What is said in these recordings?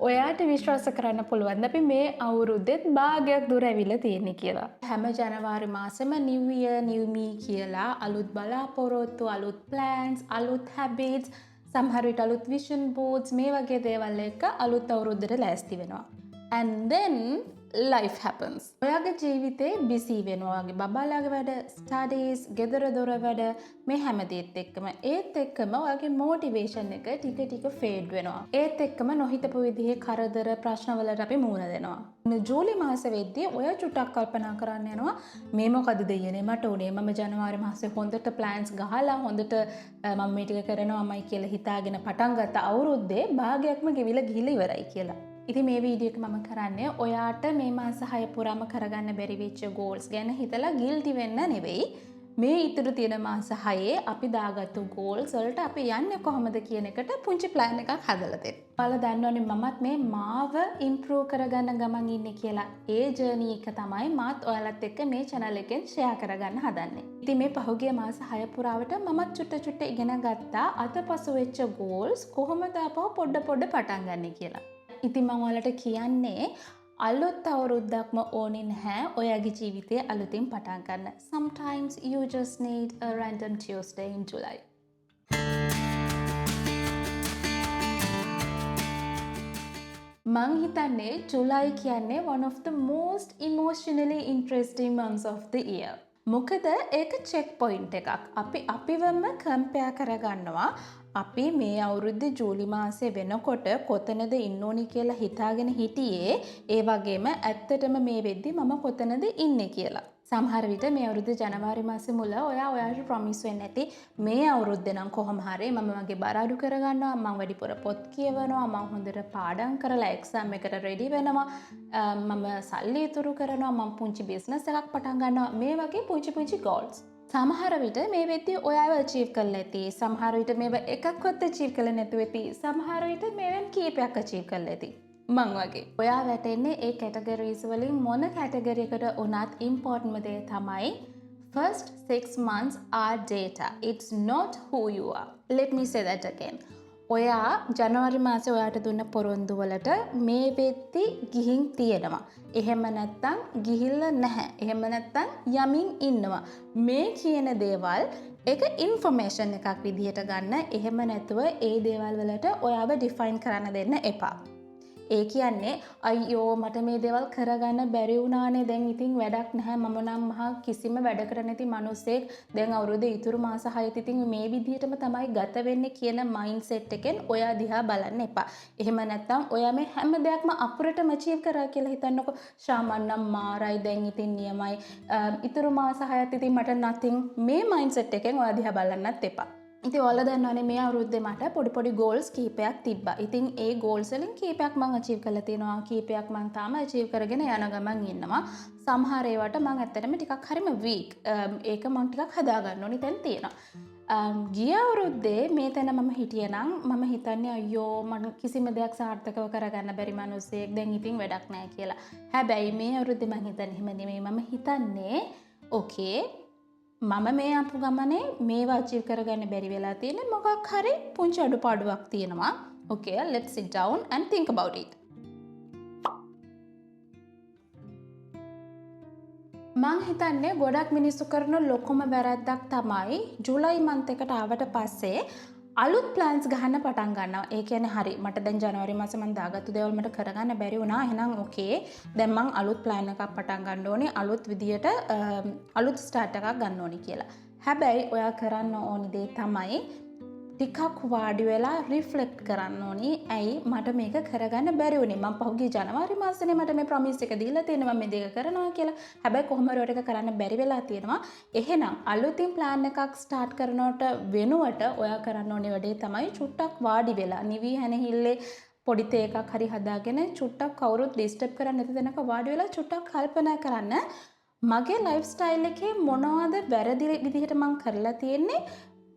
ඔයාට විශ්වාස කරන්න පුළුවන්ද අපි මේ අවුරුද්දෙත් භාගයක් දුර ඇවිල්ලා තියෙන්නේ කියලා? හැම ජනවාරි මාසෙම New Year New Me කියලා අලුත් බලාපොරොත්තු, අලුත් ප්ලෑන්ස්, අලුත් හැබිට්ස්, සමහර විට අලුත් විෂන් බෝඩ්ස් මේ වගේ දේවල් එක්ක අලුත් අවුරුද්දට ලෑස්ති වෙනවා. And then life happens. ඔයාගේ ජීවිතේ බිසී වෙනවා. ඔයාගේ බබාලාගේ වැඩ, ස්ටඩීස්, ගෙදර දොර වැඩ මේ හැම දේත් එක්කම ඒත් එක්කම ඔයාගේ මොටිවේෂන් එක ටික ටික ෆේඩ් වෙනවා. ඒත් එක්කම නොහිතපු විදිහේ කරදර ප්‍රශ්න වලට අපි මුහුණ දෙනවා. ජූලි මාස වෙද්දී ඔයා චුට්ටක් කල්පනා කරන්න යනවා මේ මොකද දෙයියනේ මට උනේ, මම ජනවාරි මාසේ හොඳට ප්ලෑන්ස් ගහලා හොඳට මම මේ ටික කරනවාමයි කියලා හිතාගෙන පටන් ගත්ත අවුරුද්දේ භාගයක්ම ගෙවිලා ගිහිල්ලා ඉවරයි කියලා. ඉතින් මේ වීඩියෝ එක මම කරන්නේ ඔයාට මේ මාස 6 පුරාම කරගන්න බැරි වෙච්ච ගෝල්ස් ගැන හිතලා ගිල්ටි වෙන්න නෙවෙයි. මේ ඉතුරු තියෙන මාස 6 අපි දාගත්තු ගෝල්ස් වලට අපි යන්නේ කොහොමද කියන එකට පුංචි ප්ලෑන් එකක් හදලා දෙන්න. ඔයාලා දන්නවනේ මමත් මේ මාව ඉම්ප්‍රූව් කරගන්න ගමන් ඉන්නේ කියලා. ඒ ජර්නි එක තමයි මාත් ඔයාලත් එක්ක මේ චැනල් එකෙන් ෂෙයා කරගන්න හදන්නේ. ඉතින් මේ පහුගිය මාස 6 පුරාවට මමත් චුට්ට චුට්ට ඉගෙන ගත්තා අතපසු වෙච්ච ගෝල්ස් කොහොමද ආපහු පොඩ පොඩ පටන් ගන්නෙ කියලා. ඉතින් මං ඔයාලට කියන්නේ අලුත් අවුරුද්දක්ම ඕනේ නැහැ ඔයාගේ ජීවිතය අලුතින් පටන් ගන්න. Sometimes you just need a random Tuesday in July. මං හිතන්නේ ජුලයි කියන්නේ one of the most emotionally interesting months of the year. මොකද ඒක චෙක් පොයින්ට් එකක්. අපි අපිවම කම්පෙයාර් කරගන්නවා. අපි මේ අවුරුද්දේ ජූලි මාසේ වෙනකොට කොතනද ඉන්න ඕනි කියලා හිතාගෙන හිටියේ, ඒ වගේම ඇත්තටම මේ වෙද්දි මම කොතනද ඉන්නේ කියලා. සමහර විට මේ අවුරුද්දේ ජනවාරි මාසේ මුල ඔයා ඔයාට ප්‍රොමිස් වෙන්නේ නැති මේ අවුරුද්දේ නම් කොහොම හරි මම මගේ බර අඩු කරගන්නවා, මං වැඩිපුර පොත් කියවනවා, මං හොඳට පාඩම් කරලා එක්සෑම් එකට රෙඩි වෙනවා, මම සල්ලි ඉතුරු කරනවා, මං පුංචි බිස්නස් එකක් පටන් ගන්නවා, මේ වගේ පුංචි පුංචි ගෝල්ස්. සමහර විට මේ වෙද්දි ඔයාව අචීව් කරලා ඇති, සමහර විට මේව එකක්වත් අචීව් කරලා නැතුව ඇති, සමහර විට මේවෙන් කීපයක් අචීව් කරලා ඇති. මං වගේ. ඔයා වැටෙන්නේ ඒ කැටගරීස් වලින් මොන කැටගරි එකට වුණත් ඉම්පෝටන්ට්ම දේ තමයි first 6 months are data. It's not who you are. Let me say that again. ඔයා ජනවාරි මාසේ ඔයාට දුන්න පොරොන්දු වලට මේ වෙද්දි ගිහින් තියෙනවා. එහෙම නැත්තම් ගිහිල්ලා නැහැ. එහෙම නැත්තම් යමින් ඉන්නවා. මේ කියන දේවල් ඒක ඉන්ෆර්මේෂන් එකක් විදිහට ගන්න. එහෙම නැතුව ඒ දේවල් වලට ඔයාව ඩිෆයින් කරන්න දෙන්න එපා. ඒ කියන්නේ අයියෝ මට මේ දේවල් කරගන්න බැරි වුණානේ, දැන් ඉතින් වැඩක් නැහැ, මම නම් මහා කිසිම වැඩකට නැති මිනිස්සෙක්, දැන් අවුරුද්දේ ඉතුරු මාස 6 ඉතින් මේ විදිහටම තමයි ගත වෙන්නේ කියන මයින්ඩ් සෙට් එකෙන් ඔයා දිහා බලන්න එපා. එහෙම නැත්නම් ඔයා මේ හැම දෙයක්ම අපුරටම අචීව් කරා කියලා හිතන්නකෝ. ශාමන් නම් මාරයි, දැන් ඉතින් නියමයි, ඉතුරු මාස 6ත් ඉතින් මට nothing, මේ මයින්ඩ් සෙට් එකෙන් ඔයා දිහා බලන්නත් එපා. ඉතින් ඔයාලා දන්නවනේ මේ අවුරුද්දේ මට පොඩි පොඩි ගෝල්ස් කීපයක් තිබ්බා. ඉතින් ඒ ගෝල්ස් වලින් කීපයක් මං අචීව් කරලා තියෙනවා, කීපයක් මං තාම අචීව් කරගෙන යන ගමන් ඉන්නවා. සමහර ඒවාට මං ඇත්තටම ටිකක් හරිම වීක්. ඒක මං ටිකක් හදා ගන්න ඕනි තැන් තියෙනවා. ගිය අවුරුද්දේ මේ තැන මම හිටියේ නම් මම හිතන්නේ අයියෝ මං කිසිම දෙයක් සාර්ථකව කරගන්න බැරි මිනිස්සෙක්, දැන් ඉතින් වැඩක් නෑ කියලා. හැබැයි මේ අවුරුද්දේ මං හිතන්නේ එහෙම නෙමෙයි. මම හිතන්නේ ඕකේ මම මේ ආපු ගමනේ මේවා අචීව් කරගන්න බැරි වෙලා තියෙන මොකක් හරි පුංචි අඩුපාඩුවක් තියෙනවා. Okay, let's sit down and think about it. මං හිතන්නේ ගොඩක් මිනිස්සු කරන ලොකුම වැරැද්දක් තමයි ජූලයි මන්ත් එකට ආවට පස්සේ අලුත් ප්ලෑන්ස් ගහන්න පටන් ගන්නවා. ඒ කියන්නේ හරි මට දැන් ජනවාරි මාසේ මං දාගත්තු දේවල් මට කරගන්න බැරි වුණා. එහෙනම් ඕකේ දැන් මං අලුත් ප්ලෑන් එකක් පටන් ගන්න ඕනේ, අලුත් විදියට අලුත් ස්ටාර්ට් එකක් ගන්න ඕනේ කියලා. හැබැයි ඔයා කරන්න ඕනි දේ තමයි ටිකක් වාඩි වෙලා රිෆ්ලෙක්ට් කරන්න ඕනි. ඇයි මට මේක කරගන්න බැරි වුණේ? මං පහුගිය ජනවාරි මාසෙනේ මට මේ ප්‍රොමිස් එක දීලා තියෙනවා මම මේ දෙක කරනවා කියලා. හැබැයි කොහොම හරි ඔය ටික කරන්න බැරි වෙලා තියෙනවා. එහෙනම් අලුතින් ප්ලෑන් එකක් ස්ටාර්ට් කරනවට වෙනුවට ඔයා කරන්න ඕනි වැඩේ තමයි චුට්ටක් වාඩි වෙලා නිවි හැනහිල්ලේ පොඩි තේ එකක් හරි හදාගෙන චුට්ටක් කවුරුත් ඩිස්ටර්බ් කරන්නේ නැති තැනක වාඩි වෙලා චුට්ටක් කල්පනා කරන්න මගේ ලයිෆ් ස්ටයිල් එකේ මොනවද වැරදි විදිහට මං කරලා තියෙන්නේ,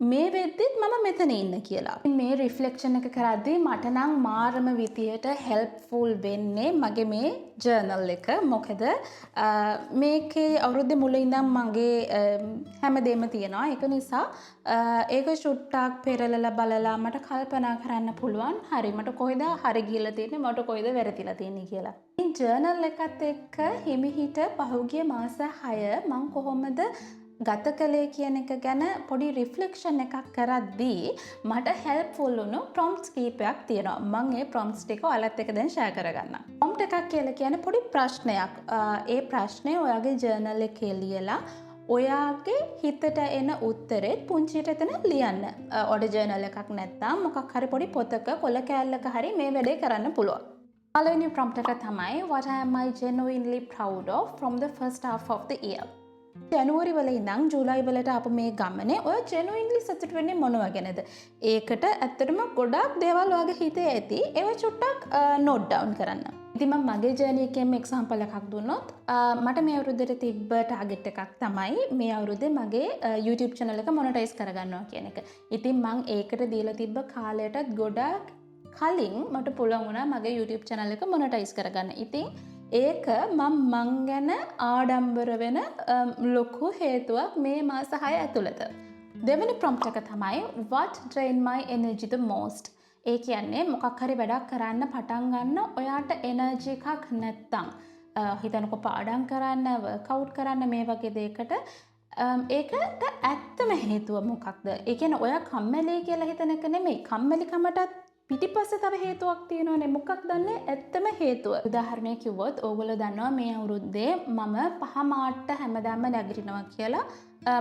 මේ වෙද්දිත් මම මෙතන ඉන්න කියලා. මේ රිෆ්ලෙක්ෂන් එක කරද්දී මට නම් මාරම විදියට හෙල්ප්ෆුල් වෙන්නේ මගේ මේ ජර්නල් එක. මොකද මේකේ අවුරුද්දේ මුල ඉඳන් මගේ හැමදේම තියෙනවා. ඒක නිසා ඒක චුට්ටක් පෙරලලා බලලා මට කල්පනා කරන්න පුළුවන්, හරි, මට කොහෙද හරි ගිහලා තියෙන්නේ, මට කොහෙද වැරදිලා තියෙන්නේ කියලා. ඉතින් ජර්නල් එකත් එක්ක හිමිහිට පහුගිය මාස 6 මං කොහොමද ගත කළේ කියන එක ගැන පොඩි රිෆ්ලෙක්ෂන් එකක් කරද්දී මට හෙල්ප්ෆුල් වුණු ප්‍රොම්ප්ට්ස් කීපයක් තියෙනවා. මං ඒ ප්‍රොම්ප්ට්ස් ටික ඔයාලත් එක්ක දැන් ෂෙයා කරගන්නම්. ප්‍රොම්ප්ට් එකක් කියලා කියන්නේ පොඩි ප්‍රශ්නයක්. ඒ ප්‍රශ්නය ඔයාගේ ජර්නල් එකේ ලියලා ඔයාගේ හිතට එන උත්තරෙත් පුංචියට එතන ලියන්න. ඔයාට ජර්නල් එකක් නැත්නම් මොකක් හරි පොඩි පොතක කොළ කෑල්ලක හරි මේ වැඩේ කරන්න පුළුවන්. පළවෙනි ප්‍රොම්ප්ට් එක තමයි "What am I genuinely proud of from the first half of the year?" ජනුවරි වල ඉඳන් ජූලයි වලට ආපු මේ ගමනේ ඔය ජෙනුයින්ලි සතුටු වෙන්නේ මොනවා ගැනද? ඒකට ඇත්තටම ගොඩාක් දේවල් ඔයාගේ හිතේ ඇති. ඒවා චුට්ටක් නෝට් ඩවුන් කරන්න. ඉතින් මම මගේ ජර්නි එකෙන්ම එක්සැම්පල් එකක් දුන්නොත්, මට මේ අවුරුද්දට තිබ්බ ටාගට් එකක් තමයි මේ අවුරුද්දේ මගේ YouTube channel එක මොනටයිස් කරගන්නවා කියන එක. ඉතින් මං ඒකට දීලා තිබ්බ කාලයටත් ගොඩාක් කලින් මට පුළුවන් වුණා මගේ YouTube channel එක මොනටයිස් කරගන්න. ඉතින් ඒක මං මං ගැන ආඩම්බර වෙන ලොකු හේතුවක් මේ මාස 6 ඇතුළත. දෙවෙනි ප්‍රොම්ප්ට් එක තමයි "What drain my energy the most?" ඒ කියන්නේ මොකක් හරි වැඩක් කරන්න පටන් ගන්න ඔයාට එනර්ජි එකක් නැත්තම්, හිතන්නකෝ පාඩම් කරන්න, වර්කවුට් කරන්න, මේ වගේ දෙයකට ඒකට ඇත්තම හේතුව මොකක්ද? ඒ කියන්නේ ඔයා කම්මැලි කියලා හිතන එක නෙමෙයි. කම්මැලිකමටත් පිටිපස්සේ තව හේතුවක් තියෙනවනේ. මොකක්ද දන්නේ ඇත්තම හේතුව? උදාහරණයක් කිව්වොත්, ඕගොල්ලෝ දන්නවා මේ අවුරුද්දේ මම 5:15ට හැමදාම නැගිටිනවා කියලා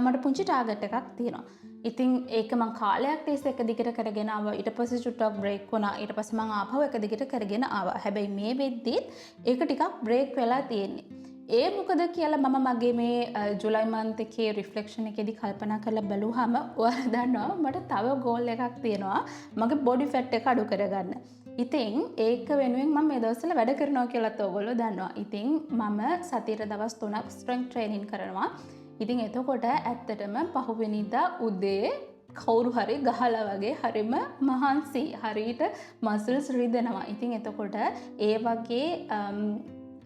මට පුංචි ටාගට් එකක් තියෙනවා. ඉතින් ඒක මං කාලයක් තිස්සේ එක දිගට කරගෙන ආවා. ඊට පස්සේ චුට්ටක් බ්‍රේක් වුණා. ඊට පස්සේ මං ආපහු එක දිගට කරගෙන ආවා. හැබැයි මේ වෙද්දිත් ඒක ටිකක් බ්‍රේක් වෙලා තියෙන්නේ. ඒ මොකද කියලා මම මගේ මේ ජුලයි මන්ත් එකේ රිෆ්ලෙක්ෂන් එකේදී කල්පනා කරලා බැලුවාම, ඔයාලා දන්නවා මට තව ගෝල් එකක් තියෙනවා මගේ බොඩි ෆැට් එක අඩු කරගන්න. ඉතින් ඒක වෙනුවෙන් මම මේ දවස්වල වැඩ කරනවා කියලාත් ඔයගොල්ලෝ දන්නවා. ඉතින් මම සතියට දවස් 3ක් ස්ට්‍රෙන්ග්ත් ට්‍රේනින් කරනවා. ඉතින් එතකොට ඇත්තටම පහුවෙනිදා උදේ කවුරු හරි ගහලා වගේ හරිම මහන්සි, හරියට මසල්ස් රිදෙනවා. ඉතින් එතකොට ඒ වගේ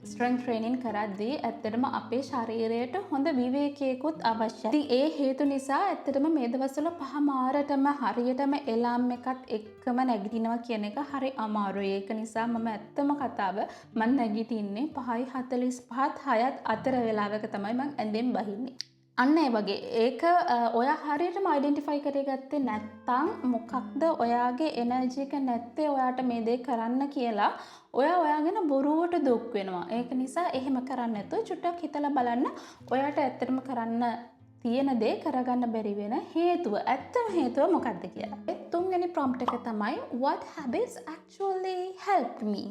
ස්ට්‍රෙන්ග්ත් ට්‍රේනින් කරද්දී ඇත්තටම අපේ ශරීරයට හොඳ විවේකයකුත් අවශ්‍යයි. ඉතින් ඒ හේතු නිසා ඇත්තටම මේ දවස්වල 5:15ටම හරියටම එලාම් එකත් එක්කම නැගිටිනවා කියන එක හරි අමාරුයි. ඒක නිසා මම ඇත්තම කතාව මං නැගිටින්නේ 5:45ත් 6ත් අතර වෙලාවක තමයි මං ඇඳෙන් බහින්නේ. අන්න ඒ වගේ ඒක ඔයා හරියටම අයිඩෙන්ටිෆයි කරගත්තේ නැත්තම්, මොකක්ද ඔයාගේ එනර්ජි එක නැත්තේ ඔයාට මේ දේ කරන්න කියලා, ඔයා ඔයා ගැන බොරුවට දුක් වෙනවා. ඒක නිසා එහෙම කරන්නේ නැතුව චුට්ටක් හිතලා බලන්න ඔයාට ඇත්තටම කරන්න තියෙන දේ කරගන්න බැරි වෙන හේතුව, ඇත්තම හේතුව මොකක්ද කියලා. ඒ තුන්වෙනි ප්‍රොම්ප්ට් එක තමයි "What habits actually helped me?"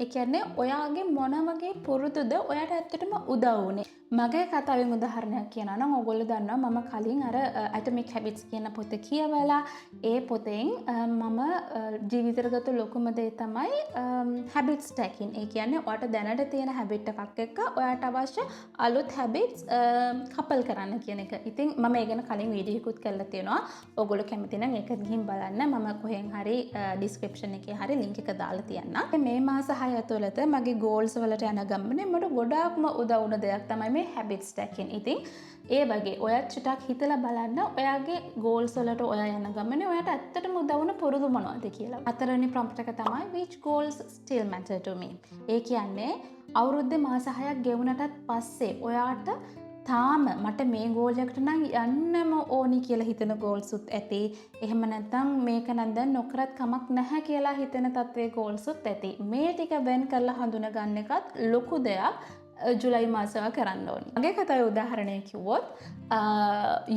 ඒ කියන්නේ ඔයාගේ මොන වගේ පුරුදුද ඔයාට ඇත්තටම උදව් වුනේ? මගේ කතාවෙන් උදාහරණයක් කියනවා නම්, ඔයගොල්ලෝ දන්නවා මම කලින් අර Atomic Habits කියන පොත කියවලා ඒ පොතෙන් මම ජීවිතේට ගත්ත ලොකුම දේ තමයි habit stacking. ඒ කියන්නේ ඔයාට දැනට තියෙන habit එකක් එක්ක ඔයාට අවශ්‍ය අලුත් habits කපල් කරන්න කියන එක. ඉතින් මම ඒ ගැන කලින් වීඩියෝ එකකුත් කරලා තියෙනවා. ඔයගොල්ලෝ කැමති නම් ඒක ගිහින් බලන්න. මම කොහෙන් හරි ඩිස්ක්‍රිප්ෂන් එකේ හරි ලින්ක් එක දාලා තියන්නම්. මේ මාස 6 ඇතුළත මගේ ගෝල්ස් වලට යන ගමනේ මට ගොඩාක්ම උදව් වුණ දෙයක් තමයි මේ හැබිට් ස්ටැකින්. ඉතින් ඒ වගේ ඔයත් චුට්ටක් හිතලා බලන්න ඔයාගේ ගෝල්ස් වලට ඔයා යන ගමනේ ඔයාට ඇත්තටම උදව් වුණ පුරුදු මොනවද කියලා. හතරවෙනි ප්‍රොම්ප්ට් එක තමයි "Which goals still matter to me?" ඒ කියන්නේ අවුරුද්දේ මාස 6ක් ගෙවුනටත් පස්සේ ඔයාට තාම මට මේ ගෝල් එකට නම් යන්නම ඕනි කියලා හිතන ගෝල්සුත් ඇති. එහෙම නැත්නම් මේක නම් දැන් නොකරත් කමක් නැහැ කියලා හිතෙන තත්ත්වයේ ගෝල්සුත් ඇති. මේ ටික වෙන් කරලා හඳුන ගන්න එකත් ලොකු දෙයක් ජුලයි මාසෙව කරන්න ඕනි. මගේ කතාවේ උදාහරණයක් කිව්වොත්,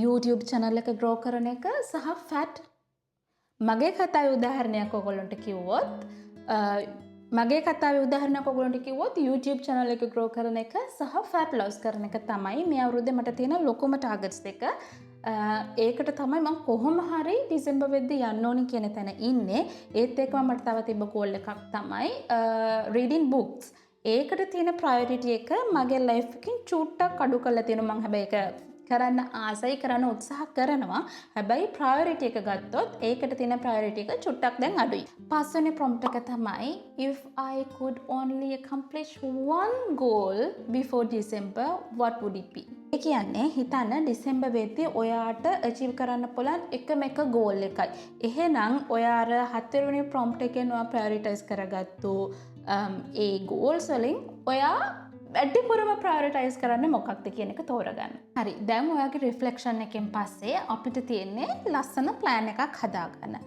YouTube channel එක ග්‍රෝ කරන එක සහ ෆැට් මගේ කතාවේ උදාහරණයක් ඔයගොල්ලන්ට කිව්වොත් මගේ කතාවේ උදාහරණයක් ඔයගොල්ලන්ට කිව්වොත්, YouTube channel එක ග්‍රෝ කරන එක සහ ෆැට් ලොස් කරන එක තමයි මේ අවුරුද්දේ මට තියෙන ලොකුම ටාගට්ස් දෙක. ඒකට තමයි මං කොහොම හරි ඩිසෙම්බර් වෙද්දි යන්න ඕනි කියන තැන ඉන්නේ. ඒත් එක්කම මට තව තිබ්බ ගෝල් එකක් තමයි රීඩින් බුක්ස්. ඒකට තියෙන ප්‍රයොරිටි එක මගේ ලයිෆ් එකකින් චුට්ටක් අඩු කරලා තියෙනවා මං. හැබැයි ඒක කරන්න ආසයි, කරන්න උත්සාහ කරනවා. හැබැයි ප්‍රයොරිටි එක ගත්තොත් ඒකට තියෙන ප්‍රයොරිටි එක චුට්ටක් දැන් අඩුයි. පස්වෙනි ප්‍රොම්ප්ට් එක තමයි if I could only accomplish one goal before December, what would it be? ඒ කියන්නේ හිතන්න ඩිසෙම්බර් වෙද්දී ඔයාට අචීව් කරන්න පුළුවන් එකම එක ගෝල් එකයි. එහෙනම් ඔයා අර හතරවෙනි ප්‍රොම්ප්ට් එකෙන් ඔයා ප්‍රයොරිටයිස් කරගත්තු ඒ ගෝල්ස් වලින් ඔයා වැඩිපුරම ප්‍රයොරිටයිස් කරන්නේ මොකක්ද කියන එක තෝරගන්න. හරි, දැන් ඔයාගේ රිෆ්ලෙක්ෂන් එකෙන් පස්සේ අපිට තියෙන්නේ ලස්සන ප්ලෑන් එකක් හදාගන්න.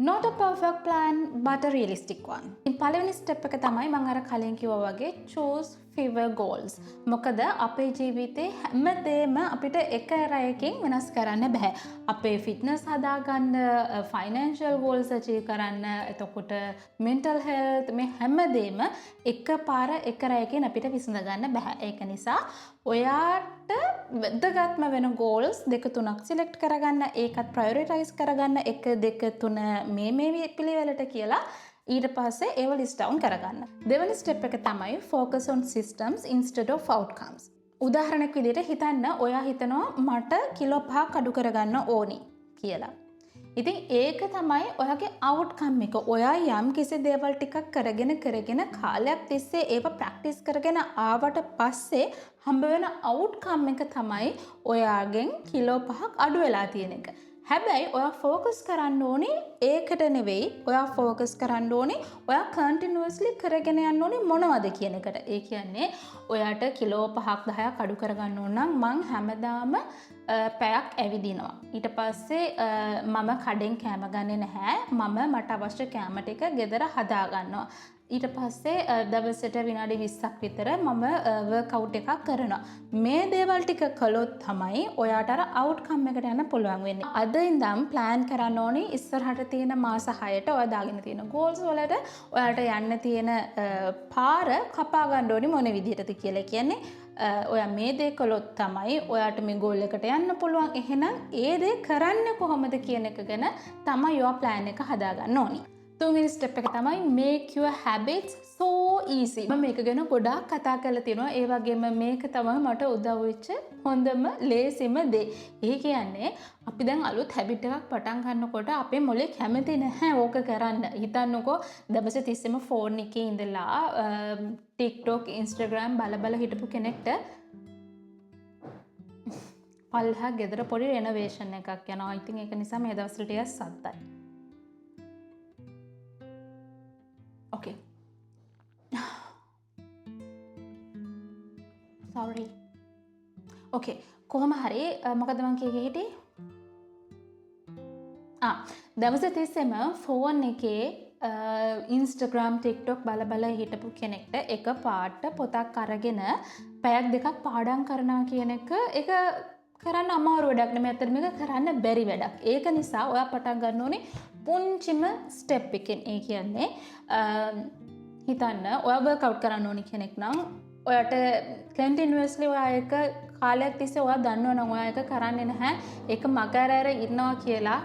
Not a perfect plan, but a realistic one. ඉතින් පළවෙනි ස්ටෙප් එක තමයි මම අර කලින් කිව්වා වගේ choose fewer goals. මොකද අපේ ජීවිතේ හැමදේම අපිට එක රැයකින් වෙනස් කරන්න බෑ. අපේ ෆිට්නස් හදාගන්න, ෆයිනෑන්ෂල් ගෝල්ස් අචීව් කරන්න, එතකොට මෙන්ටල් හෙල්ත්, මේ හැමදේම එකපාර එක රැයකින් අපිට විසඳ ගන්න බෑ. ඒක නිසා ඔයාට වැදගත්ම වෙන ගෝල්ස් දෙක තුනක් සිලෙක්ට් කරගන්න, ඒකත් ප්‍රයොරිටයිස් කරගන්න 1 2 3 මේ මේ පිළිවෙලට කියලා. ඊට පස්සේ ඒව ලිස්ට් ඩවුන් කරගන්න. දෙවනි ස්ටෙප් එක තමයි focus on systems instead of outcomes. උදාහරණයක් විදිහට හිතන්න ඔයා හිතනවා මට කිලෝ 5ක් අඩු කරගන්න ඕනි කියලා. ඉතින් ඒක තමයි ඔයාගේ අවුට්කම් එක. ඔයා යම් කිසි දේවල් ටිකක් කරගෙන කරගෙන කාලයක් තිස්සේ ඒව ප්‍රැක්ටිස් කරගෙන ආවට පස්සේ හම්බ වෙන අවුට්කම් එක තමයි ඔයාගෙන් කිලෝ 5ක් අඩු වෙලා තියෙන එක. හැබැයි ඔයා ෆෝකස් කරන්න ඕනේ ඒකට නෙවෙයි. ඔයා ෆෝකස් කරන්න ඕනේ ඔයා කන්ටිනියස්ලි කරගෙන යන්න ඕනේ මොනවද කියන එකට. ඒ කියන්නේ ඔයාට කිලෝ 5ක් 10ක් අඩු කරගන්න ඕන නම් මං හැමදාම පැයක් ඇවිදිනවා. ඊට පස්සේ මම කඩෙන් කෑම ගන්නෙ නැහැ. මම මට අවශ්‍ය කෑම ටික ගෙදර හදා ගන්නවා. ඊට පස්සේ දවසට විනාඩි 20ක් විතර මම වර්කවුට් එකක් කරනවා. මේ දේවල් ටික කළොත් තමයි ඔයාට අර අවුට්කම් එකට යන්න පුළුවන් වෙන්නේ. අද ඉඳන් ප්ලෑන් කරන්න ඕනේ ඉස්සරහට තියෙන මාස 6ට ඔයා දාගෙන තියෙන ගෝල්ස් වලට ඔයාට යන්න තියෙන පාර කපා ගන්න ඕනේ මොන විදිහටද කියලා. කියන්නේ ඔයා මේ දේ කළොත් තමයි ඔයාට මේ ගෝල් එකට යන්න පුළුවන්. එහෙනම් ඒ දේ කරන්නේ කොහොමද කියන එක ගැන තමයි ඔයා ප්ලෑන් එක හදාගන්න ඕනේ. තුන්වෙනි ස්ටෙප් එක තමයි make your habits so easy. මම මේක ගැන ගොඩාක් කතා කරලා තියෙනවා. ඒ වගේම මේක තමයි මට උදව් වෙච්ච හොඳම ලේසිම දේ. ඒ කියන්නේ අපි දැන් අලුත් හැබිට් එකක් පටන් ගන්නකොට අපේ මොලේ කැමති නැහැ ඕක කරන්න. හිතන්නකෝ දවස් තිස්සෙම ෆෝන් එකේ ඉඳලා TikTok, Instagram බල බල හිටපු කෙනෙක්ට පල්ලෙහා ගෙදර පොඩි රෙනෝවේෂන් එකක් යනවා. ඉතින් ඒක නිසා මේ දවස්වල ටිකක් සද්දයි. ඕකේ. සෝරි. ඕකේ. කොහොම හරි මොකද මං කිය හිටියේ? දවස් තිස්සෙම ෆෝන් එකේ ඉන්ස්ටග්‍රෑම්, ටික්ටොක් බල බල හිටපු කෙනෙක්ට එක පාට පොතක් අරගෙන පැයක් දෙකක් පාඩම් කරනවා කියන එක ඒක කරන්න අමාරු වැඩක් නෙමෙයි. ඇත්තටම මේක කරන්න බැරි වැඩක්. ඒක නිසා ඔයා පටන් ගන්න ඕනේ පුංචිම ස්ටෙප් එකෙන්. ඒ කියන්නේ හිතන්න ඔයා වර්කවුට් කරන්න ඕනි කෙනෙක් නම් ඔයාට කන්ටිනියස්ලි ඔයා ඒක කාලයක් තිස්සේ ඔයා දන්නවා නම් ඔයා ඒක කරන්නේ නැහැ, ඒක මග ඇර ඇර ඉන්නවා කියලා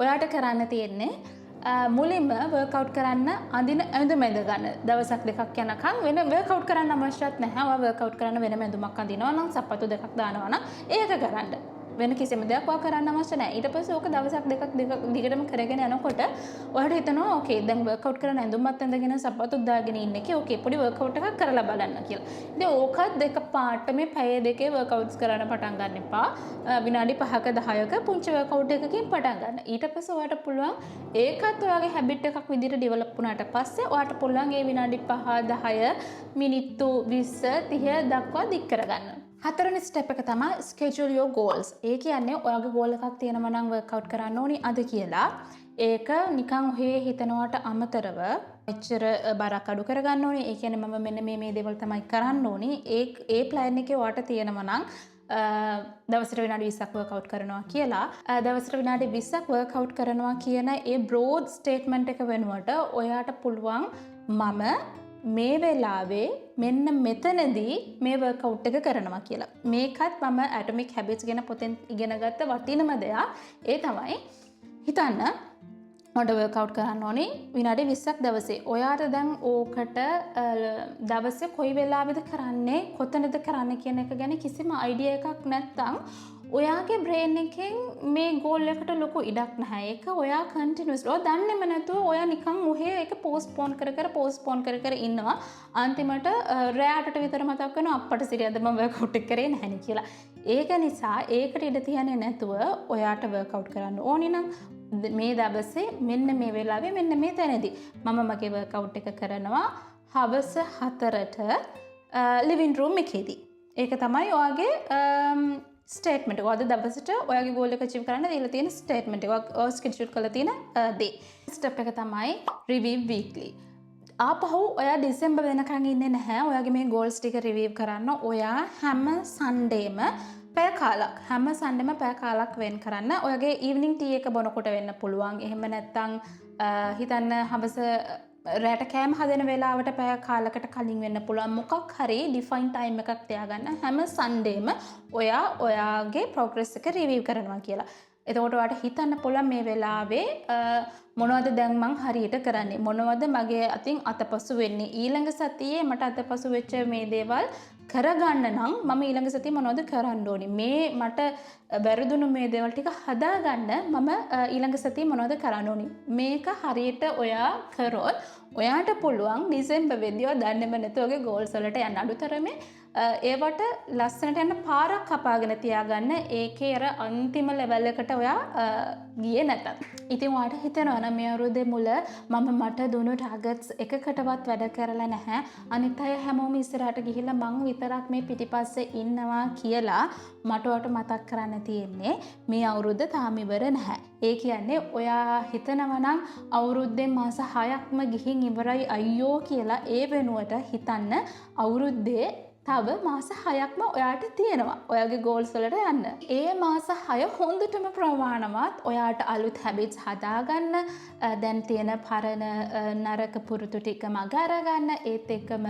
ඔයාට කරන්න තියෙන්නේ මුලින්ම වර්කවුට් කරන්න අඳින ඇඳුම ඇඳ ගන්න. දවසක් දෙකක් යනකම් වෙන වර්කවුට් කරන්න අවශ්‍යත් නැහැ. ඔයා වර්කවුට් කරන්න වෙනම ඇඳුමක් අඳිනවා නම්, සපත්තු දෙකක් දානවා නම් ඒක කරන්න. වෙන කිසිම දෙයක් ඔයා කරන්න අවශ්‍ය නැහැ. ඊට පස්සේ ඕක දවසක් දෙකක් දිගටම කරගෙන යනකොට ඔයාට හිතෙනවා ඕකේ දැන් වර්කවුට් කරන ඇඳුමත් ඇඳගෙන සපත්තුත් දාගෙන ඉන්න එකේ ඕකේ පොඩි වර්කවුට් එකක් කරලා බලන්න කියලා. ඉතින් ඕකත් දෙක පාට මේ පැය දෙකේ වර්කවුට්ස් කරන්න පටන් ගන්න එපා. විනාඩි 5ක 10ක පුංචි වර්කවුට් එකකින් පටන් ගන්න. ඊට පස්සේ ඔයාට පුළුවන් ඒකත් ඔයාගේ හැබිට් එකක් විදිහට ඩෙවලොප් වුණාට පස්සේ ඔයාට පුළුවන් ඒ විනාඩි 5 10 මිනිත්තු 20 30 දක්වා දික් කරගන්න. හතරවෙනි ස්ටෙප් එක තමයි schedule your goals. ඒ කියන්නේ ඔයාගේ ගෝල් එකක් තියෙනවා නම් වර්කවුට් කරන්න ඕනි අද කියලා. ඒක නිකන් ඔහේ හිතනවට අමතරව එච්චර බරක් අඩු කරගන්න ඕනි. ඒ කියන්නේ මම මෙන්න මේ දේවල් තමයි කරන්න ඕනි. ඒ ප්ලෑන් එකේ ඔයාට තියෙනවා නම් දවසට විනාඩි 20ක් වර්කවුට් කරනවා කියලා. දවසට විනාඩි 20ක් වර්කවුට් කරනවා කියන ඒ බ්‍රෝඩ් ස්ටේට්මන්ට් එක වෙනුවට ඔයාට පුළුවන් මම මේ වෙලාවේ මෙන්න මෙතනදී මේ වර්කවුට් එක කරනවා කියලා. මේකත් මම ඇටොමික් හැබිට්ස් ගැන පොතෙන් ඉගෙන ගත්ත වටිනම දෙයක්. ඒ තමයි හිතන්න මට වර්කවුට් කරන්න ඕනේ විනාඩි 20ක් දවසේ. ඔයාට දැන් ඕකට දවසේ කොයි වෙලාවෙද කරන්නේ, කොතනද කරන්නේ කියන එක ගැන කිසිම අයිඩියා එකක් නැත්තම් ඔයාගේ බ්‍රේන් එකෙන් මේ ගෝල් එකට ලොකු ඉඩක් නැහැ. ඒක ඔයා කන්ටිනියස්ලි ඔයා දන්නේම නැතුව ඔයා නිකන් ඔහේ ඒක පෝස්ට්පෝන් කර කර පෝස්ට්පෝන් කර කර ඉන්නවා. අන්තිමට රෑ 8ට විතර මතක් වෙනවා, අප්පට සිරි, අද මම වර්කවුට් එක කරේ නැහැනේ කියලා. ඒක නිසා ඒකට ඉඩ තියන්නේ නැතුව ඔයාට වර්කවුට් කරන්න ඕනි නම් මේ දවසේ මෙන්න මේ වෙලාවේ මෙන්න මේ තැනදී මම මගේ වර්කවුට් එක කරනවා හවස 4ට ලිවින් රූම් එකේදී. ඒක තමයි ඔයාගේ ස්ටේට්මන්ට් එක. අද දවසට ඔයාගේ ගෝල් එක අචීව් කරන්න දීලා තියෙන ස්ටේට්මන්ට් එක. ඔයා ස්කෙඩියුල් කරලා තියෙන දේ. ස්ටෙප් එක තමයි රිවිව් වීක්ලි. ආපහු ඔයා ඩිසෙම්බර් වෙනකන් ඉන්නේ නැහැ. ඔයාගේ මේ ගෝල්ස් ටික රිවිව් කරන්න ඔයා හැම සන්ඩේම පැය කාලක්, හැම සන්ඩේම පැය කාලක් වෙන් කරන්න. ඔයාගේ ඊවිනිං ටී එක බොනකොට වෙන්න පුළුවන්. එහෙම නැත්නම් හිතන්න හවස රෑට කෑම හදන වෙලාවට පැය කාලකට කලින් වෙන්න පුළුවන්. මොකක් හරි ඩිෆයින් ටයිම් එකක් තියාගන්න හැම සන්ඩේම ඔයා ඔයාගේ ප්‍රෝග්‍රස් එක රිවිව් කරනවා කියලා. එතකොට ඔයාට හිතන්න පුළුවන් මේ වෙලාවේ මොනවද දැන් මං හරියට කරන්නේ, මොනවද මගේ අතින් අතපසු වෙන්නේ, ඊළඟ සතියේ මට අතපසු වෙච්ච මේ දේවල් කරගන්න නම් මම ඊළඟ සතියේ මොනවද කරන්න ඕනි, මේ මට වැරදුණු මේ දේවල් ටික හදාගන්න මම ඊළඟ සතියේ මොනවද කරන්න ඕනි. මේක හරියට ඔයා කරොත් ඔයාට පුළුවන් ඩිසෙම්බර් වෙද්දී ඔයා දන්නේම නැතුව ඔයාගේ ගෝල්ස් වලට යන්න. අඩුතරමේ ඒවට ලස්සනට යන්න පාරක් කපාගෙන තියාගන්න. ඒකේ අර අන්තිම ලෙවල් එකට ඔයා ගියේ නැතත්. ඉතින් ඔයාට හිතෙනවා නම් මේ අවුරුද්දේ මුල මම මට දුන්නු ටාගට්ස් එකකටවත් වැඩ කරලා නැහැ. අනිත් අය හැමෝම ඉස්සරහට ගිහිල්ලා මං විතරක් මේ පිටිපස්සේ ඉන්නවා කියලා, මට ඔයාට මතක් කරන්න තියෙන්නේ මේ අවුරුද්ද තාම ඉවර නැහැ. ඒ කියන්නේ ඔයා හිතනවා නම් අවුරුද්දෙන් මාස 6ක්ම ගිහින් ඉවරයි අයියෝ කියලා, ඒ වෙනුවට හිතන්න අවුරුද්දේ තව මාස 6ක්ම ඔයාට තියෙනවා ඔයාගේ ගෝල්ස් වලට යන්න. ඒ මාස 6 හොඳටම ප්‍රමාණවත් ඔයාට අලුත් හැබිට්ස් හදාගන්න, දැන් තියෙන පරණ නරක පුරුදු ටික මග අරගන්න, ඒත් එක්කම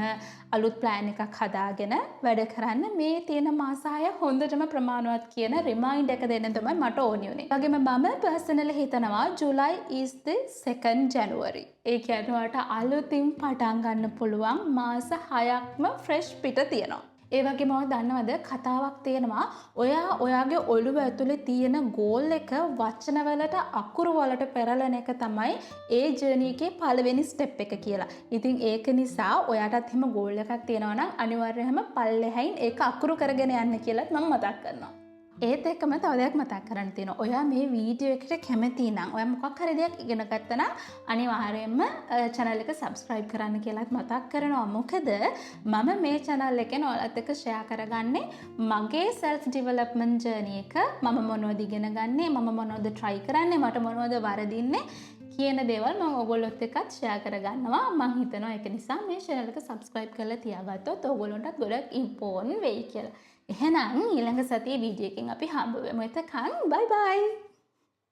අලුත් ප්ලෑන් එකක් හදාගෙන වැඩ කරන්න මේ තියෙන මාස 6 හොඳටම ප්‍රමාණවත් කියන රිමයින්ඩ් එක දෙන්න තමයි මට ඕනි වුණේ. ඒ වගේම මම පර්සනලි හිතනවා July is the second January. ඒ කියන්නේ ඔයාට අලුතින් පටන් ගන්න පුළුවන් මාස 6ක්ම ෆ්‍රෙෂ් පිට තියෙනවා. ඒ වගේම ඔයා දන්නවද, කතාවක් තියෙනවා, ඔයා ඔයාගේ ඔළුව ඇතුලේ තියෙන ගෝල් එක වචන වලට, අකුරු වලට පෙරලන එක තමයි ඒ ජර්නි එකේ පළවෙනි ස්ටෙප් එක කියලා. ඉතින් ඒක නිසා ඔයාටත් එහෙම ගෝල් එකක් තියෙනවා නම් අනිවාර්යයෙන්ම පල්ලෙහායින් ඒක අකුරු කරගෙන යන්න කියලත් මම මතක් කරනවා. ඒත් එක්කම තව දෙයක් මතක් කරන්න තියෙනවා. ඔයා මේ වීඩියෝ එකට කැමති නම්, ඔයා මොකක් හරි දෙයක් ඉගෙන ගත්තා නම් අනිවාර්යයෙන්ම channel එක subscribe කරන්න කියලාත් මතක් කරනවා. මොකද මම මේ channel එකෙන් ඔයාලත් එක්ක share කරගන්නේ මගේ self development journey එක. මම මොනවද ඉගෙන ගන්නේ, මම මොනවද try කරන්නේ, මට මොනවද වරදින්නේ කියන දේවල් මම ඔයගොල්ලොත් එක්කත් ෂෙයා කරගන්නවා. මං හිතනවා ඒක නිසා මේ channel එක subscribe කරලා තියාගත්තොත් ඔයගොල්ලන්ටත් ගොඩක් important වෙයි කියලා. එහෙනම් ඊළඟ සතියේ වීඩියෝ එකකින් අපි හම්බ වෙමු. එතකන් බයි බයි.